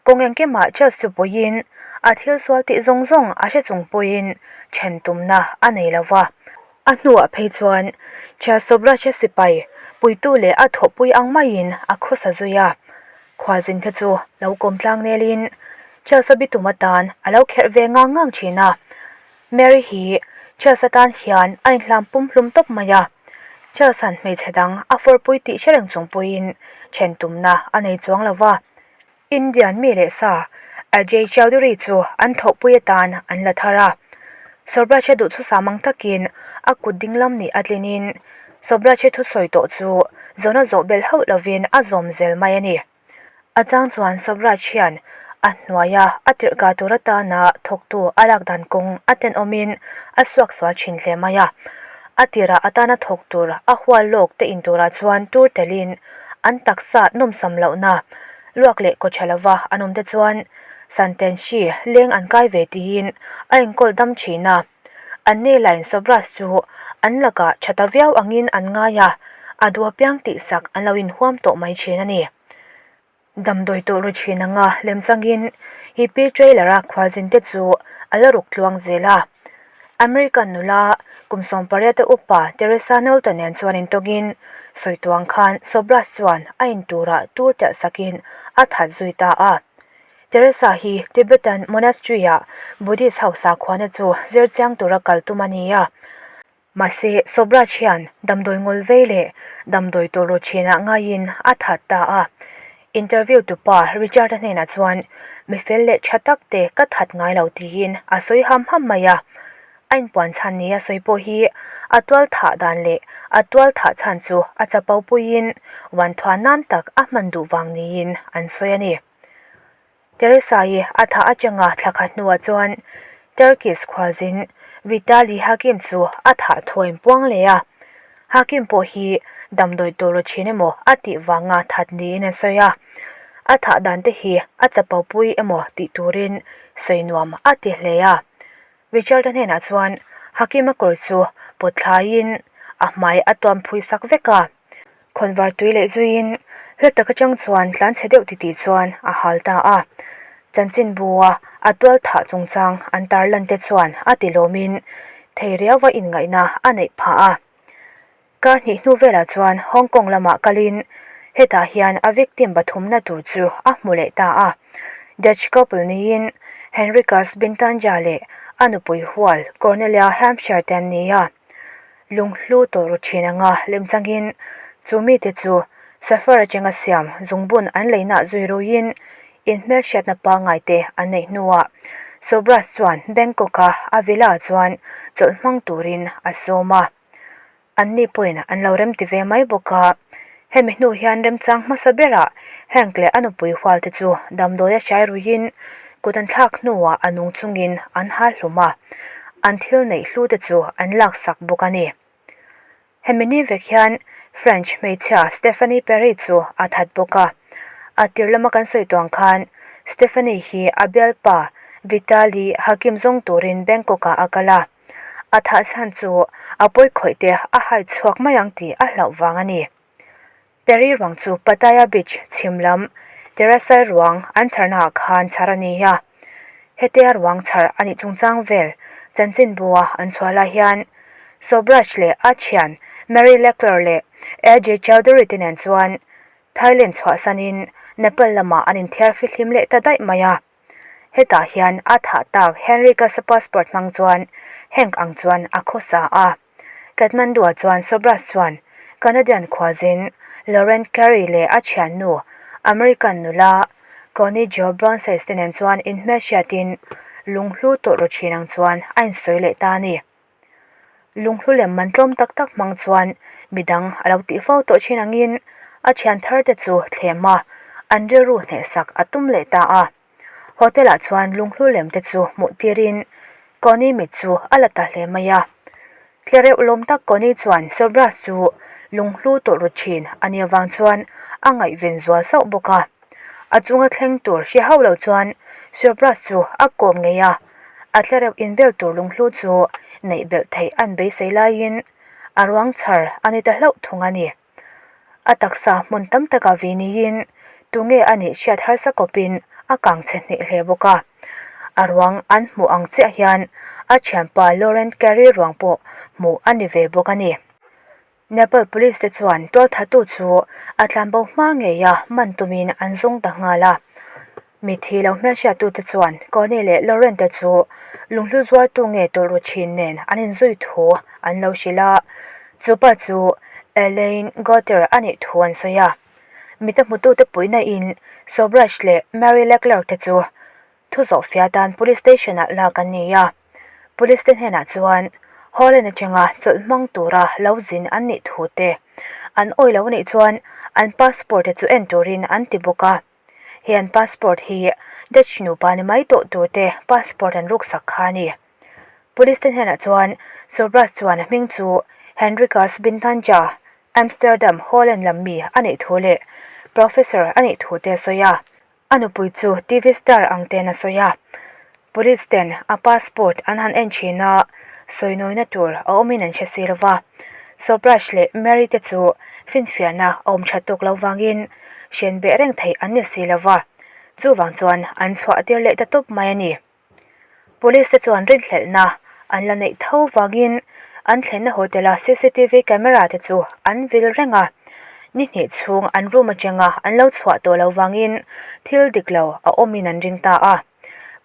Kawng engkimah Charles chu puiin a thil sual tih zawng zawng a hre chung pawhin then tumna a nei lo va. A hnuah phei chuan Charles Sobhraj-a sipai puitu leh a thawhpui ang maiin a khawsa zui a. Khualzin te chu lo kawm tlang nelin Charles-a bitum atan a lo kherh ve ngang ngang thin a. Mary hi Charles atan hian a inhlam pum hlum tawp mai a, Charles-a'n hmeichhe dang a fawrpui tih hre reng chung pawhin then tumna a nei chuang lo va. Indian mi leh sa Ajay Chowdhury chu an thawhpui atan an la thar a. Sobhraj-a duhthusam ang takin a kut dinglam nih a tlinin Sobhraj-a thusawi tawh chu zawna zawh bel hauh lovin a zawm zel mai a ni. A chang chuan Sobhraj hian a hnuaia a tirhkah tur atana thawktu a lak dan kawng a tenawmin a suaksual thin hle mai a. A tirah atana thawk tur a hual lawk te in turah chuan tur telin an taksa nawmsam lohna luak leh kaw tha lova an awm te chuan Santenshi leng an kai ve tiin a enkawl dam thin a. An ni lain Sobhraj chu an lakah tha ta viau angin an ngai a, a duh apiang tihsak an lo inhuam tawh mai thin a ni. Damdawi tawh ru thin anga lemchangin hippie trailer-a khualzinte chu a la ruk tluang zel a. American nula kum 18 a upa Teresa Knowlton nen chuan intawngin sawi tuang khan Sobhraj chuan a inturah tur telh sakin a that zui ta a. Teresa hi Tibetan Monastery-ah Buddhist ho sakhuana chu zir chiang tura kal tum a ni a. Mahse, Sobhraj hian damdawi ngawl vei leh damdawi tawlraw chinah ngaiin a that ta a. Interview tupa Richard-a hnenah chuan, Mi fel leh tha tak te ka that ngai lo tiin a sawi ham ham mai a. A inpuan chhan ni a sawi pawh hi a tual thah dan leh a tual thah chhan chu a chapo puiin uanthuan nan tak a hman duh vang niin an sawi a ni. Teresa-i a thah atanga thla khat hnuah chuan Turkish khualzin Vitali Hakim chu a thah thuain puang leh a. Hakim pawh hi damdawi tawlraw thin emaw a tih vanga that niin a sawi a. A thah dan te hi a chapo pui emaw tih turin sawi nuam a ti hle a. Richard-a hnenah chuan Hakim-a kawr chu pawt thlaiin a hmai a tuam phui sak vek a. Khawnvar tui leh zuiin hla tak atang chuan tlanchhe deuh titih chuan a hal ta a. Chanchinbua a tual thah chungchang an tarlan te chuan a ti lawmin thei riauva inngaihna a neih phah a. Kar hnih hnu velah chuan Hong Kong lamah kalin hetah hian a victim pathumna tur chu a hmu leh ta a. Dutch couple niin Henrikas Bintanja leh a nupui hual Cornelia Hampshire te an ni a. Lunghlu tawh ru thin anga lemchangin chu mite chu Safar atanga siam zungbun an leina zui ruiin inhmelhriatna pangngai te an neih hnuah Sobhraj chuan Bangkok-a a villa chuan chawlh hmang turin a sawm a. Anni pawhin an lo remti ve mai bawk a, hemi hnu hian remchang hmasa berah Hank leh a nupui hual te chu damdawi a hrai ruiin kut an thlak hnuah a nung chungin an hal hlum a, an thil neih hlu te chu an laksak bawk a ni. Hemi ni vek hian French hmeichhia Stephanie Perry chu a that bawk a, a tir lama kan sawi tuang khan Stephanie hi a bialpa Vitaly Hakim zawng turin Bangkok-ah a kal a. A thah chhan chu a pawi khawih te a hai chhuak mai ang tih a hlauh vang a ni. Perry ruang chu Pattaya Beach chhim lam Terasai ruang an chharnaah khan chhar a ni a. Hetia ruang chhar a nih chungchang vel chanchinbua an chhuah lai hian Sobhraj leh a thian Mary Leclerc leh AJ Chowdhury te nen chuan Thailand chhuahsanin Nepal lamah an inthiar fihlim leh ta daih mai a. Hetah hian a thah tak Henry Kasa passport hmang chuan Hank ang chuan a khawsa a. Kathmandu-ah chuan Sobhraj chuan Canadian khualzin Lauren Carey leh a thiannu American nula Connie Jo Bronces te nen chuan inhmelhriatin lunghlu tawlh ru thin ang chuan a insawi leh ta a ni. Lunghlu lem man tlawm tak tak hmang chuan midang a lo tih fo tawh thin angin a thian thar te chu thlem a, an rilru hnehsak a tum leh ta a. Hotel ah chuan lunghlu lem te chu hmuh tirin Connie mit chu a la ta hle mai a. Tlereuh lawm tak Connie chuan Sobhraj chu lunghlu tawlh ru thin a nih avang chuan a ngaihven zual sauh bawk a. A chunga thleng tur hre hauh lo chuan Sobhraj chu a kawm ngei a, a tlereuh inbel tur lunghlu chu neih belh theih an beisei laiin a ruang chhar a ni ta hlauh thung a ni. A taksa hmun tam taka vi niin tunge a nih hriat harsa kawpin a kang chhe hneh hle bawk a. A ruang an hmuh ang chiah hian a thianpa Laurent Carey ruang pawh hmuh a ni ve bawk a ni. Nepal Police te chuan tualthatu chu a tlanbo hma ngei a man tumin an zawng ta nghal a. Mithi lo hmelhriattute chuan Connie leh Lauren te chu lunghlu zuartu nge tawlh ru thin nen an inzui thu an lo hrilh a, chupa chu Elaine Gauthier a nih thu an sawi a. Mita hmutute puihna in Sobhraj leh Mary Leclerc te chu thu zawhfiah atan Police Station ah lak an ni a. Police te hnenah chuan Holland atanga chawlh hmang tura lo zin an nih thu te an awih lo anih chuan an passport te chu en turin an ti bawk a. He an passport hi Dutch nupa ni mai tawh tur te passport an ruksak kha a ni. Police te hnenah chuan Sobhraj chuan a hming chu Henrikas Bintanja, Amsterdam, Holland lam mi a nih thu leh Professor a nih thu te a sawi a. A nupui chu TV star ang ten a sawi a, police ten a passport an han en thin a, sawi nawina tur a awmin an hre si lo va. Sobhraj leh Mary te chu finfiahna a awm tha tawk lo vangin hren beh reng theih an ni si lo va, chuvang chuan an chhuah tir leh ta tawp mai a ni. Police te chuan rinhlelhna an la neih tho vangin an thlenna hotel a cctv camera te chu an vil reng a, ni hnih chhung an room atanga an lo chhuah tawh loh vangin thil dik lo a awmin an ring ta a.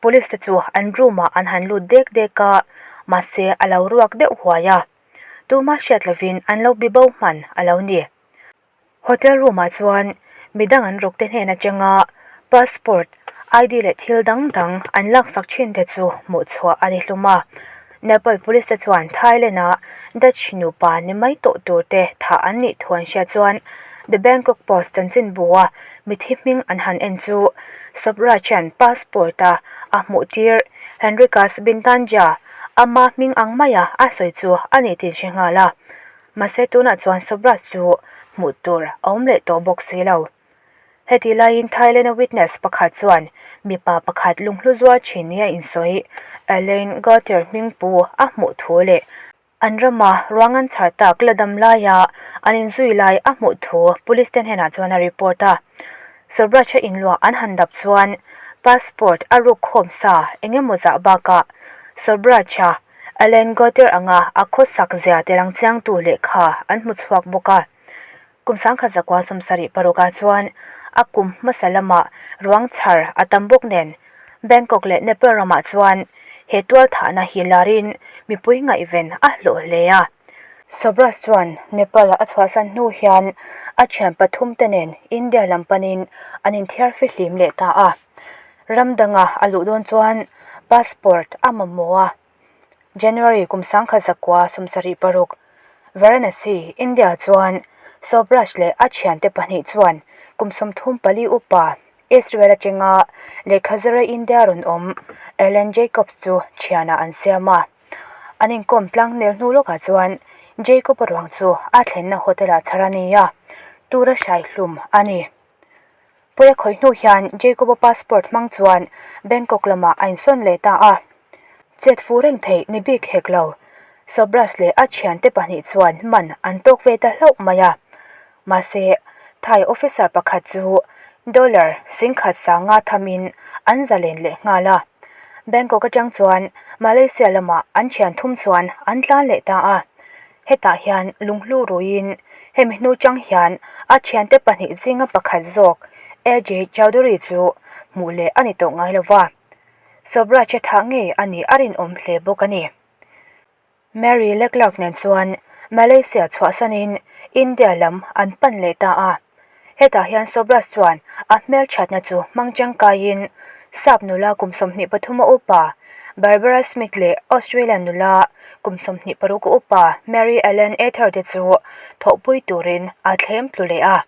Police te chu an room ah an han lut dek dek a, mahse a lo ruak deuh huai a, tuma hriat lovin an lo bibo hman a lo ni. Hotel room ah chuan midang an rawk te hnen atanga passport, ID leh thil dang dang an laksak thin te chu hmuh chhuah a ni hlum a. Nepal police te chuan Thailand ah Dutch nupa ni mai tawh tur te thah an nih thu an hriat chuan The Bangkok Post chanchinbu a mithi hming an han en chu Sobhraj hian passport a a hmuh tir Henrikas Bintanja ama hming ang maia a sawi chu a ni tih an hre nghal a. Mahse tunah chuan Sobhraj chu hmuh tur a awm leh tawh bawk si lo. Heti laiin Thailand-a witness pakhat chuan mipa pakhat lunghlu zuar thin nia insawi Alain Gauthier hming pu a hmuh thu leh an rama ruang an chhar tak la dam laia an inzui lai a hmuh thu police te hnenah chuan a report a. Sobhraj-a inluah an han dap chuan passport a ruk khawm sa eng emaw zah bakah Sobhraj-a Allen Gauthier anga a khawsak zia te lang chiangtu lehkha an hmu chhuak bawk a. Kum 1976 ah chuan a kum hmasa lamah ruang chhar a tam bawk nen Bangkok leh Nepal ramah chuan he tual thahna hi larin mipui ngaihven a hlawh hle a. Sobhraj chuan Nepal a chhuahsan hnu hian a thian pathum te nen India lam panin an inthiar fihlim leh ta a. Ram danga a luh dawn chuan passport a mamawh a. January 1976, Varanasi, India chuan Sobhraj leh a thiante pahnih chuan kum 34 upa Israel atanga lehkha zira India rawn awm Alan Jacobs chu thianah an siam a. An inkawm tlang nel hnu lawkah chuan Jacob-a ruang chu a thlenna hotel-ah chhar a ni a, tura hrai hlum a ni. Pawi a khawih hnu hian Jacob-a passport hmang chuan Bangkok lamah a insawn leh ta a. Chet fu reng theih ni bik hek lo. Sobhraj leh a thiante pahnih chuan man an tawk ve ta hlauh mai a. Mahse, Thai officer pakhat chu dollar singkhat sanga thamin an zalen leh nghal a. Bangkok atang chuan Malaysia lamah an thian thum chuan an tlan leh ta a. Hetah hian lunghlu ruiin hemi hnu chang hian a thiante pahnih zinga pakhat zawk AJ Chowdhury chu hmuh leh a ni tawh ngai lo va. Sobhraj a thah ngei a nih a rinawm hle bawk a ni. Mary Leclerc nen chuan Malaysia chhuahsanin India lam an pan leh ta a. Hetah hian Sobhraj chuan a hmelthatna chu hmang tangkaiin Sap nula kum 23 a upa Barbara Smith leh Australian nula kum 26 a upa Mary Ellen Ather te chu thawhpui turin a thlem tlu leh a.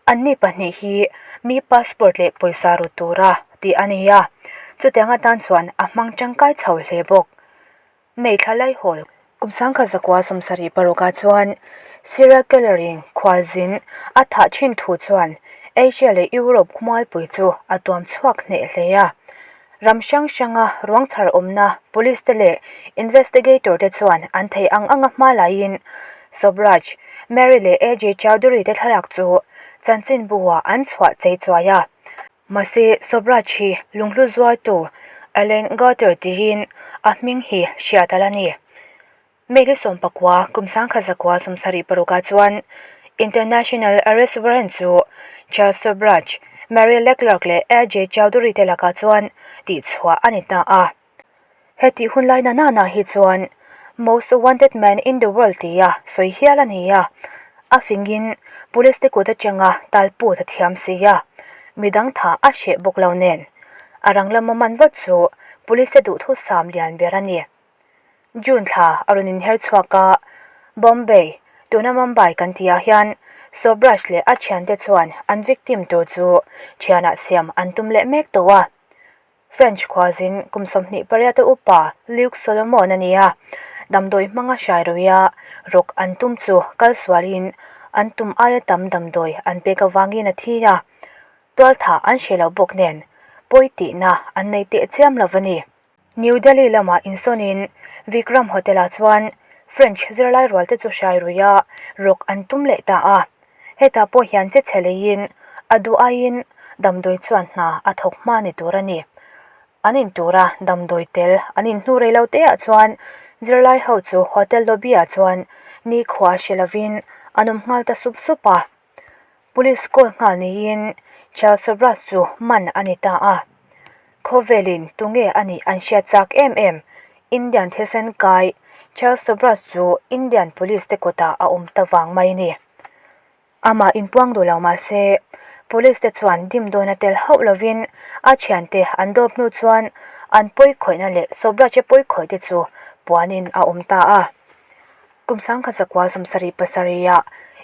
Anni pahnih hi mi passport leh pawisa ru tura tih a ni a, chutiang atan chuan a hmang tangkai chho hle bawk. May thla laihawl kum 1976 ah chuan Serial killer-in khualzin a thah thin thu chuan Asia leh Europe khawmualpui chu a tuam chhuak hneh hle a. Ram hrang hranga ruang chhar awmna police te leh investigator te chuan an thei ang anga hma laiin Sobhraj, Mary leh AJ Chowdhury te thlalak chu chanchinbu-ah an chhuah chei chuai a. Mahse, Sobhraj hi lunghlu zuartu Alain Gauter tiin a hming hi hriat a la ni. May li sawmpakua kum 1976 ah chuan International Arrest Warrant chu Charles Sobhraj, Marie Leclerc leh AJ Chowdhury te lakah chuan tihchhuah a ni ta a. Hetih hun lai na nana hi chuan Most Wanted Man in the World tia sawi hial a ni a, a fingin police te kut atanga tal put a thiam si a, midang tha a hreh bawk lo nen. A rang lama man vat chu police te duhthusam lian ber a ni. June thla a rawn inher chhuak a, Bombay, tuna Mumbai kan tihah hian Sobhraj leh a thiante chuan an victim tur chu thianah siam an tum leh mek tawh a. French khuazin kum 28 a upa Luc Solomon a ni a, damdawi hmanga hrai ruia rawk an tum chu kal sualin an tum aia tam damdawi an pek avangin a thi a, tualtha an hre lo bawk nen pawi tihna an nei teh chiam lo a ni. New Delhi lamah insawnin Vikram Hotel-ah chuan French zirlai rualte chu hrai ruia rawk an tum leh ta a. Hetah pawh hian che chhe leiin a duh aiin damdawi chuan hna a thawk hma ni tur a ni. An in tura damdawi tel an in hnu rei lo teah chuan zirlai ho chu hotel lobby ah chuan nikhua hre lovin an awm nghal ta sup sup a. Police call nghal niin Charles Sobhraj chu man a ni ta a. Khawvelin tunge a nih an hriat chak em em Indian thisen kai Charles Sobhraj chu Indian Police te kawtah a awm ta vang mai a ni. Amah inpuang duh lo mah se, Police te chuan dim dawn a tel hauh lovin a thiante an dawp hnu chuan an pawi khawihna leh Sobhraj-a pawi khawih te chu puanin a awm ta a. Kum 1977 ah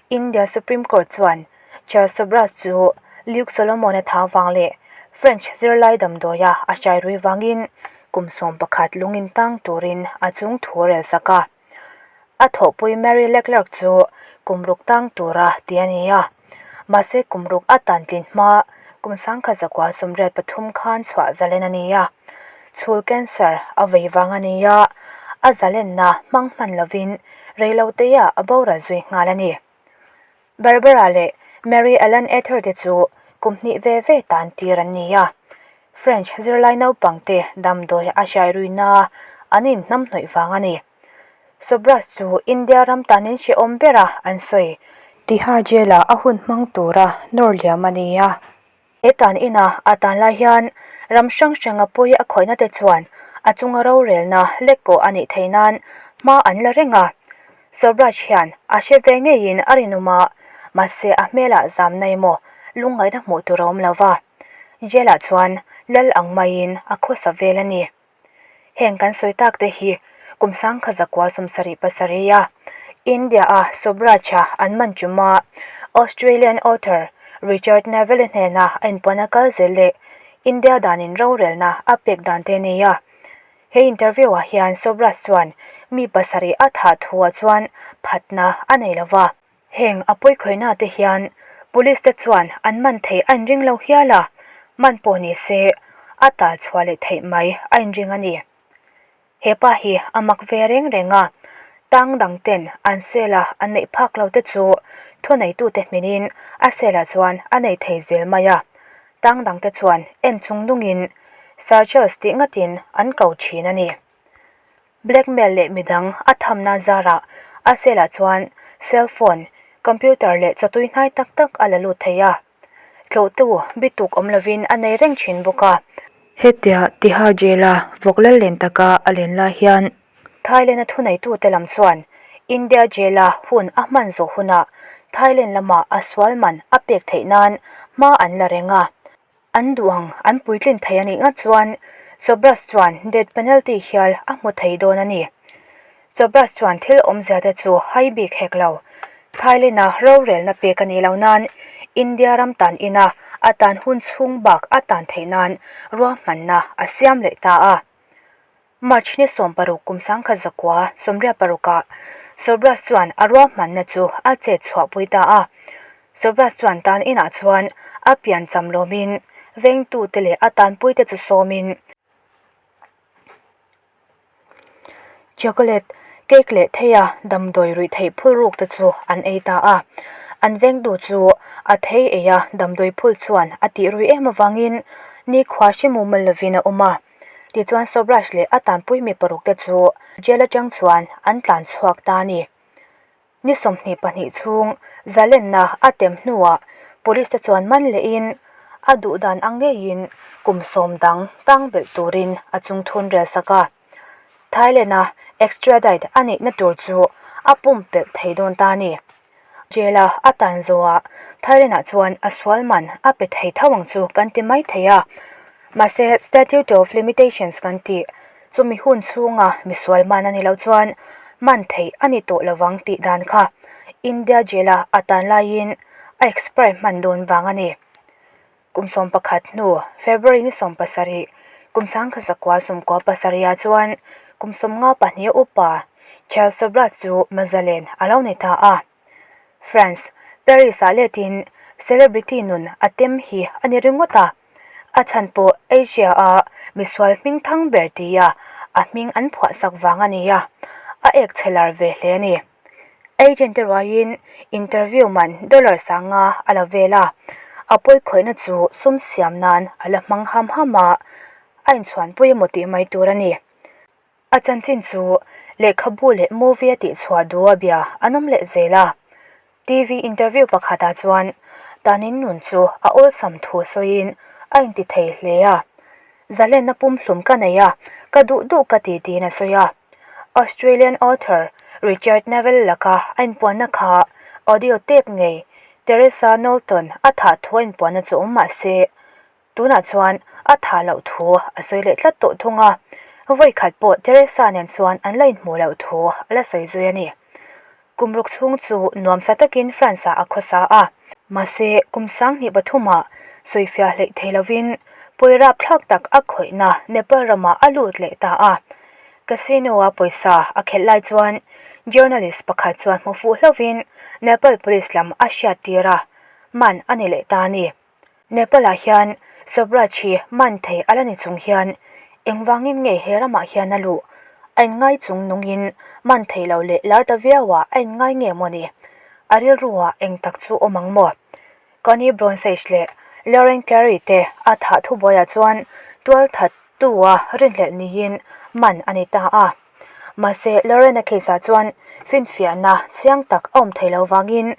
India Supreme Court chuan Charles Sobhraj chu Luc Solomon-a tha vang leh French zirlai damdawia a hrai rui vangin kum 11 lungin tang turin a chung thu a rel sak a. A thawhpui Mary Leclerc chu kum ruk tang tura ti a ni a, mahse kum ruk a tan tlin hma kum 1983 khan chhuah zalen a ni a. Chhul cancer a vei vang a ni a, a zalenna hmang hman lovin reiloteah a boral zui nghal a ni. Barbara leh Mary Ellen Ather te chu kum hnih ve ve tan tir an ni a, French zirlai naupang te damdawi a hrai ruina an inhnamhnawih vang a ni. Sobhraj chu India ram tanin hrehawm bera an sawi. Tihar Jail-ah a hun hmang tura nawr liam a ni a. He tan ina a tan lai hian ram hrang hranga pawi a khawihna te chuan a chunga rorelna lekkawh a nih theih nan hma an la reng a. Sobhraj hian a hre ve ngeiin a rinawm a, mahse a hmelah zamna emaw lungngaihna hmuh tur a awm lo va. Jail-ah chuan lal ang maiin a khawsa vel a ni. Heng kan sawi tak te hi kum 1977 a India-a Sobhraj-a an man ṭuma Australian author Richard Neville hnena a inpuan a kal zel leh India danin rorelna a pek dan te a nei a. He interview-ah hian Sobhraj chuan mi pasarih a thah thuah chuan phatna a nei lo va. Heng a pawikhawihna te hian Police te chuan an man thei a inring lo hial a, man pawh ni se a tal chhuah leh theih mai a inring a ni. He pa hi a mak ve reng reng a, Tang dang ten an cell a an neih phak lo te chu thuneitute hminin a cell ah chuan a nei thei zel mai a. Tang dang te chuan en chung nungin Sir Charles tih ngatin an ko thin a ni. Blackmail leh midang a thamna zarah a cell ah chuan cell phone, computer leh chawtui hnai tak tak a la lut thei a. Tlawhtu bituk awm lovin a nei reng thin bawk a. Hetia Tihar Jail a vawk lal len taka a len lai hian Thailand-a thuneitute lam chuan India Jail-a hun a hman zawh hunah Thailand lama a sual man a pek theih nan hma an la reng a. An duh ang an puitlin thei a nih ngat chuan Sobhraj chuan death penalty hial a hmu thei dawn a ni. Sobhraj chuan thil awmzia te chu hai bik hek lo. Thailand-a rorelna pek a nih loh nan India ram tan ina a tan hun chhung bak a tan theih nan ruahmanna a siam leh ta a. March ni 16 kum 1900 86-ah Sobhraj chuan a ruahmanna chu a chet chhuahpui ta a. Sobhraj chuan tan inah chuan a pian cham lawmin vengtute leh a tanpuite chu sawmin chocolate cake leh theia damdawi ruih theih phul ruk te chu an ei ta a. An vengtu chu a thei eia damdawi phul chuan a tih rui em avangin nikhua hre mumal lovin a awm a. Tichuan Sobhraj leh a tanpui mi paruk te chu jail atang chuan an tlan chhuak ta a ni. Ni 22 chhung zalenna a tem hnuah police te chuan man lehin a duh dan ang ngeiin kum sawm dang tang belh turin a chungthun rel sak a. Thailand-a extradite a neihna tur chu a pumpelh thei dawn ta a ni. Jail-a a tan zawhah Thailand-ah chuan a sual man a pe thei tho ang chu kan ti mai thei a. Mahse, Statute of Limitations kan tih chumi hun chhunga misual man a ni loh chuan man theih a ni tawh lovang tih dan kha India Jail-a a tan laiin a expire hman dawn vang a ni. Kum 11 hnu February ni 17, kum 1997 chuan kum 52 upa Charles Sobhraj chu Mazalen a lo ni ta a. France, Paris-ah letin celebrity nun a tem hi a ni ringawt a, a chhan pawh Asia-a misual hming thang ber tia a hming an phuahsak vang a ni a, a ek chhe lar ve hle a ni. Agent te ruaiin interview man dollar sanga a la vel a, a pawikhawihna chu sum siam nan a la hmang ham ham a, a inchhuanpui emaw tih mai tur a ni. A chanchin chu lehkhabu leh movie a tihchhuah duh a bia an awm leh zel a. TV interview pakhatah chuan tanin nun chu a awlsam thu sawiin a inti thei hle a. Zalenna pumhlum ka nei a, ka duh duh ka ti tiin a sawi a. Australian author Richard Neville laka a inpuanna kha audio tape ngei Teresa Knowlton a thah thu a inpuanna chu awm mah se, tunah chuan a thah loh thu a sawi leh tlat tawh thung a. Vawi khat pawh Teresa nen chuan an la inhmuh loh thu a la sawi zui a ni. Kum ruk chhung chu nuamsa takin France-ah a khawsa a. Mahse, kum 2003-ah sawifiah hleih thei lovin pawi rapthlak tak a khawihna Nepal ramah a lut leh ta a. Casino-a pawisa a khelh lai chuan journalist pakhat chuan hmu fuh hlauhin Nepal police lam a hriattir a, man a ni leh ta a ni. Nepal-ah hian Sobhraj hi man thei a la ni chung hian engvangin nge he ramah hian a luh? A inngai chung nungin man thei lo leh lar ta viauah a inngai nge maw ni? A rilruah eng tak chu awm ang maw? Connie Bronzich leh Lauren Carey te a thah thubuaiah chuan tualthat tu-a rinhlelh niin man a ni ta a. Mahse, Lorena case-ah chuan finfiahna chiang tak a awm thei lo vangin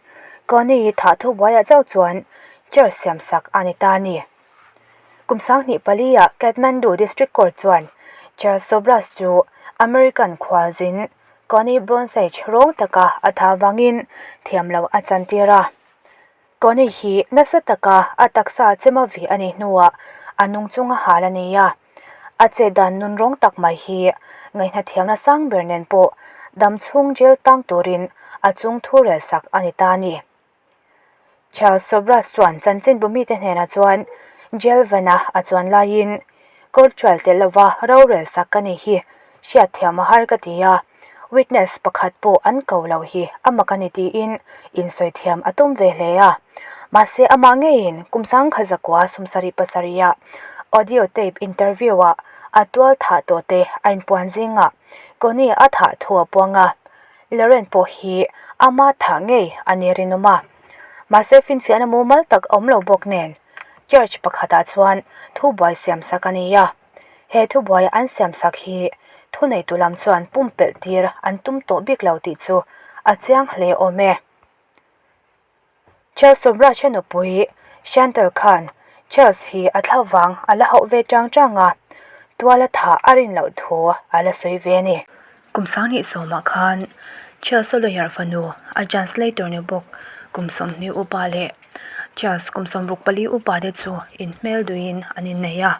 Connie-i thah thubuaiah chauh chuan charge siamsak a ni ta a ni. Kum 24-ah Kathmandu District Court chuan Charles Sobhraj chu American khualzin Connie Bronzich rawng taka a thah vangin thiam lo a chantir a. Connie hi nasa taka a taksa chema vih a nih hnuah a nung chunga hal a ni a. A chet dan nun rawng tak mai hi ngaihnathiamna sang ber nen pawh dam chhung jail tang turin a chung thu rel sak a ni ta a ni. Charles Sobhraj chuan chanchinbu mite hnenah chuan jail van-a a chuan laiin court trial tel lova rorel sak ka nih hi hriatthiam a har ka ti a, witness pakhat pawh an ko lo hi a mak a ni tiin insawi thiam a tum ve hle a. Mahse amah ngeiin kum 1977-ah audio tape interview-ah a tual thah tawh te a inpuan zingah Connie a thah thu a puang a. Lauren pawh hi ama thah ngei a ni rinawm a. Mahse finfiahna mumal tak a awm lo bawk nen church pakhatah chuan thubuai siam sak a ni a. He thubuai an siam sak hi thuneitu lam chuan pumpelh tir an tum tawh bik lo tih chu a chiang hle awm e. Charles Sobhraj-a nupui Chantal khan Charles hi a thla vang a la hauh ve chang chang a, tuala thah a rin loh thu a la sawi ve a ni. Kum sanghnih sawmah khan Charles-a lawyer fanu a translator ni bawk kum 20 upa leh Charles kum 64 upa te chu inhmel duiin an innei a.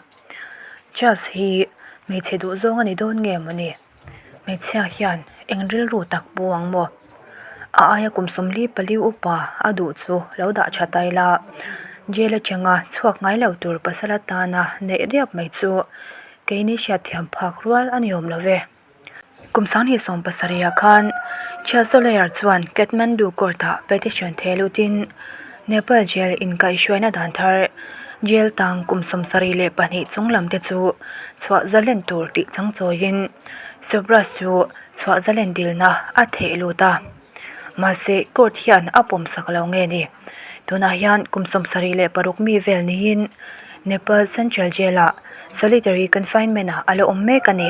Charles hi hmeichhe duhzawng a ni dawn nge mawni? Hmeichhia hian eng rilru tak pu ang maw? A aia kum 44 upa a duh chu lo dah tha ta ila, jail atanga chhuak ngai lo tur pasal atana neih riap mai chu keini hriatthiam phak rual a ni awm lo ve. Kum 2017 ah khan Chelsolayer chuan Kathmandu court ah petition theh lutin Nepal jail inkaihhruaina dan thar jail tang kum 72 chung lam te chu chhuah zalen tur tih chang chawiin Sobhraj chu chhuah zalen dilna a theh lut a. Mahse court hian a pawmsak lo nge ni? Tunah hian kum 76 mi vel niin Nepal Central Jail ah solitary confinement ah a la awm mek a ni.